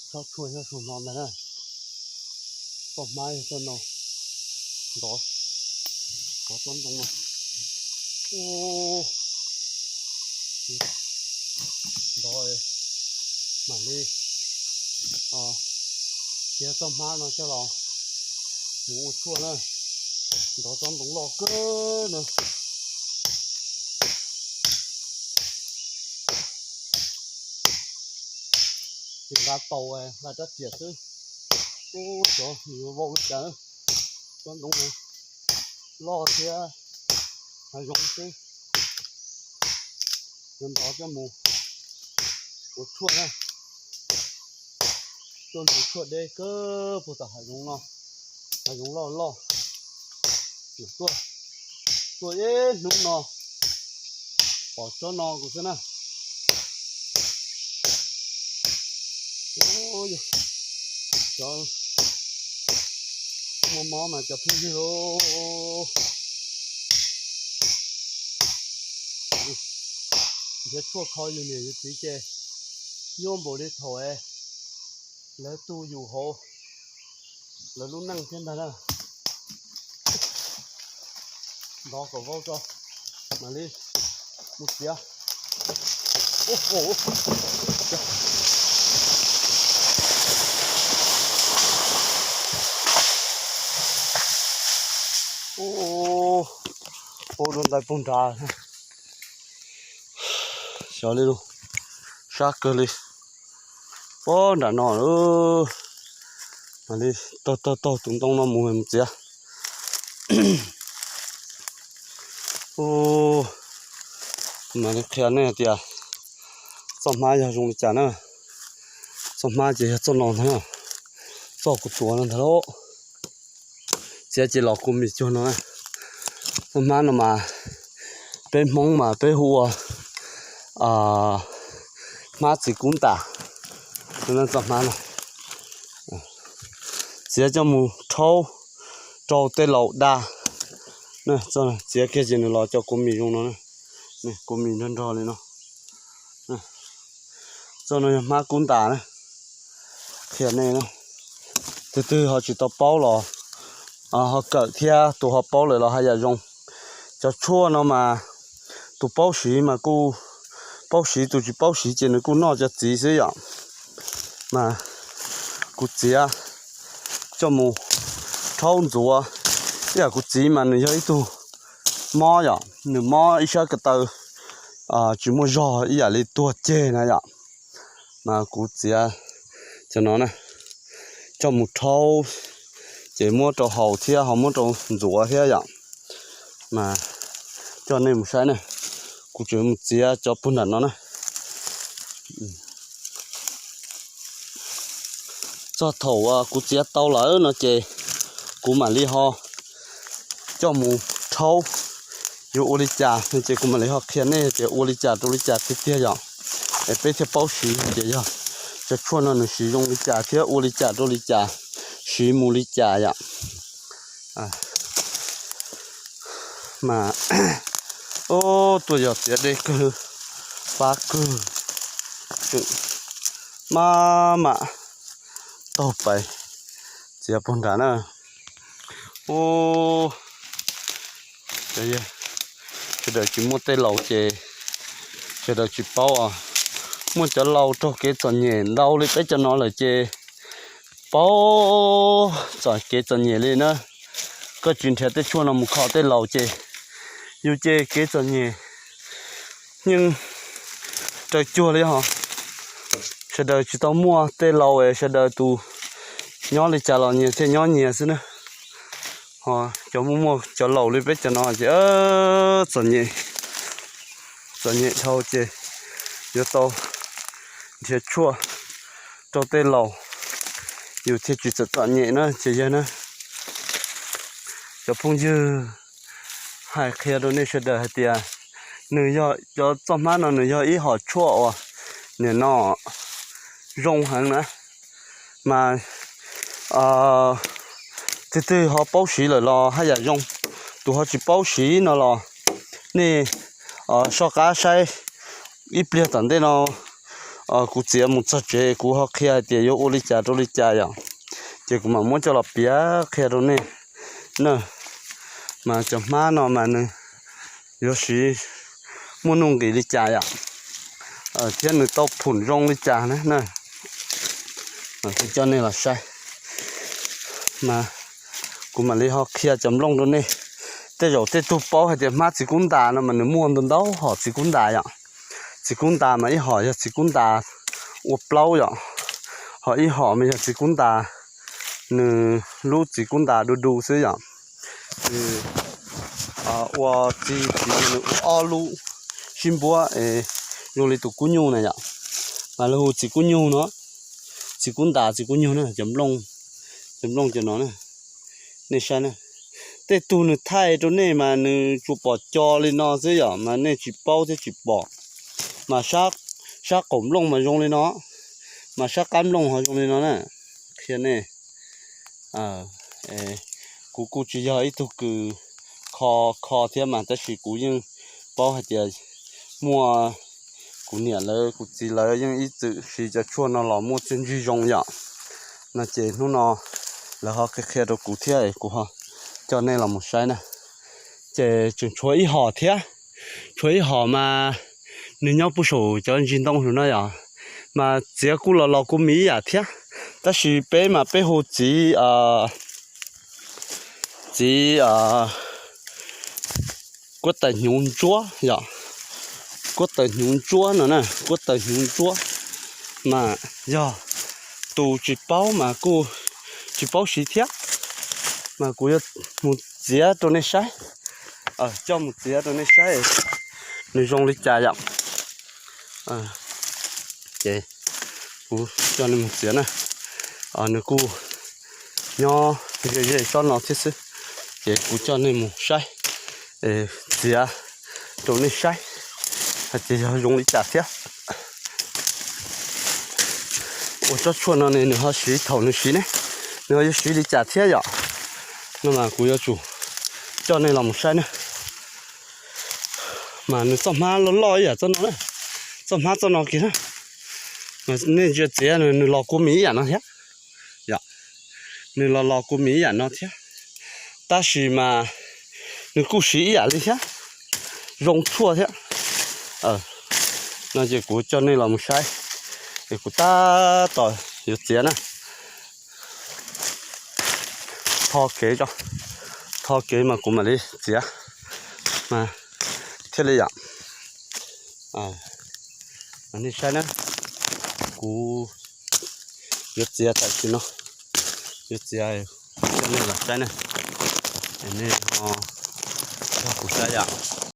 Tsob tshuaj nyob saum no ntag na. Txoj hmab yog txoj no. Ntov, ntov tsob ntoo no. Ntov, mam li cia txoj hmab no coj los mus ua tshuaj na. Ntov tsob ntoo loj kawg no. Tsis nqa tau, nqa rab riam xwb. Ub, xyov nws yuav vau li cas. Tsob ntoo no loj thiab hav zoov xwb. Yuav ntov coj mus ua tshuaj na. Tuaj ntxuav tshuaj deb kawg puag tom hav zoov no. Hav zoov loj loj. Tuaj, tuaj ib hnub no pom tsob no kuv xwb na. Cov muaj mob mas cov phooj ywg lauj, nrhiav tshuaj kho yus niam yus txiv ces nyuaj npaum li thaum es lawv tu yus hauv lawv lub neej thiab ntag na. Ntov kom vau tso, mam li mus txiav. Ub, dua ntais puag nrad. Xyov li lus, sab kawg li. Puag nram no, mam li taug taug taug tus ntoo no mus mus txiav. Ub, mam li qhia nej hais tias txoj hmab yog zoo li cas na. Txoj hmab ces yog txoj no ntag na, txoj kuv tuav no ntag lauj. Txiav ces los kua mis cuag no. Txoj hmab no mas peb Hmoob mas peb hu ua hmab txiv kub ntas. Txoj hmab no txiav coj mus rhaub rau tej laus da. Txiav kiag ces nws los cov kua mis zoo no, kua mis nrog nrog li no. Txoj no yog hmab kub ntas na, qhia nej na. Tus twg ho tsis tau paub los ho kawm thiab, tus ho paub lawm los haj yam zoo. Cov tshuaj no mas tus paub siv mas kuj paub siv, tus tsis paub siv ces nws kuj noj cov txiv xwb yom. Mas kuv txiav coj mus rhaub ntxuav, ib yam kuv txiv mas nws yog ib tug mob yom, nws mob ib sab ko taw tsis muaj zog ib yam li tuag ceg na yom. Mas kuv txiav cov no na, coj mus rhaub ces muab rau haus thiab ho muab rau ntxuav thiab yom. Mas coj nej mus saib na, kuv tseem mus txiav cov puag nram no na. Txog thaum kuv txiav tau lawm no ces kuv mam li ho coj mus rhaub yuav ua li cas no ces kuv mam li ho qhia nej tias ua li cas rau li cas tiag tiag yom, es peb thiaj paub siv hais tias yog cov tshuaj no nws siv zoo li cas thiab ua li cas rau li cas, siv mus li cas yom. Mas, o, tuaj yog txiav deb kawg, fab kawg, maj mam taug pais txiav puag nrad na. Sawv daws tsis muaj tej laus ces sawv daws tsis paub os. Muaj cov laus raug kev txom nyem ntau li peb cov no lawm ces paub txom kev txom nyem li na. Koj tsis nrhiav tej tshuaj no mus kho tej laus ces yus ces kev txom nyem yeej raws cuag li ho. Sawv daws tsis tau muaj tej laus es sawv daws tus nyob li cas los nyias thiaj nyob nyias xwb na. Ho cov muaj muaj cov laus li peb cov no ces txom nyem, txom nyem dhau ces yuav tau nrhiav tshuaj rau tej laus, yus thiaj tsis txom txom nyem na ces yog na. Cov phooj ywg, hais qhia rau nej sawv daws hais tias nws yog cov txoj hmab no nws yog ib hom tshuaj uas nim no zoo heev na. Mas tus twg ho paub siv lawm los haj yam zoo, tus ho tsis paub siv no los nej soj qab saib ib pliag tom ntej no kuv txiav mus txog tsev kuv ho qhia hais tias yuav ua li cas rau li cas yom. Ces kuv mam muab coj los piav qhia rau nej na. Mas cov hmab no mas nws yuav siv muaj nuj nqis li cas yom, thiab nws tau phum zoo li cas na. Kuv coj nej los saib, mas kuv mam li ho qhia cov nplooj rau nej. Tej zaum tej tug paub hais tias hmab txiv kub ntas no mas nws muaj ntau ntau hom txiv kub ntas yom. Txiv kub ntas mas ib hom yog txiv kub ntas ua plaub yom, ho ib hom mas yog txiv kub ntas, nws lub txiv kub ntas du du xwb yom. Nws ua txi txiv nws ua ob lub sib npuab es zoo li tus kub nyuj na yom. Mas lawv hu txiv kub nyuj no, txiv kub ntas txiv kub nyuj na. Cov nplooj, cov nplooj cov no na, nej saib na. Tej tug nws thaij rau nej mas nws tsuas pom co li no xwb yom, mas nej tsis paub thiab tsis pom. Mas sab qaum nplooj mas zoo li no, mas sab qab nplooj ho zoo li no na. Qhia nej, kuv kuj tsis yog ib tug kws kho kho thiab mas tab sis kuv yeej paub hais tias muaj kuv niam lawv kuv txiv lawv yeej ib txwm siv cov tshuaj no los muaj txiaj ntsig zoo yom. No ces hnub no lawv ho qhia qhia rau kuv thiab kuv ho coj nej los mus saib na. Ces tseem tshuav ib hom thiab, tshuav ib hom mas nws nyob puag saum cov ntsis ntoo hauv no yom, mas txiav kuj los los kua mis ib yam thiab, tab sis peb mas peb hu txiv, txiv kuab taws hnyuv ntsuab yom. Kuab taws hnyuv ntsuab no na, kuab taws hnyuv ntsuab mas yog tus tsis paub mas kuj tsis paub siv thiab, mas kuv yuav mus txiav rau nej saib, coj mus txiav rau nej saib nws zoo li cas yom. Ces kuv coj nej mus txiav na, nws kuj nyob ze ze tsob no thiab xwb, ces kuv coj nej mus saib, txiav rau nej saib hais tias yog zoo li cas thiab. Ua tsob tshuaj no ne nws ho siv thaum nws siv ne, nws ho yuav siv li cas thiab yom. No mas kuv yuav tsum coj nej los mus saib na. Mas nws txoj hmab loj loj ib yam txoj no na, txoj hmab txoj no kiag na, mas nej ntsia txiav nws los kua mis ib yam no thiab. Yom, nws los los kua mis ib yam no thiab, tab sis mas nws kuj siv ib yam li thiab, zoo tshuaj thiab. No ces kuv coj nej los mus saib, es kuv tab tom yuav txiav na. Tho kev tso, tho kev mas kuv mam li txiav mas thiaj li yom. Nej saib na, kuv yuav txiav tam sim no, yuav txiav coj nej los saib na, nej ho nrog kuv saib yom.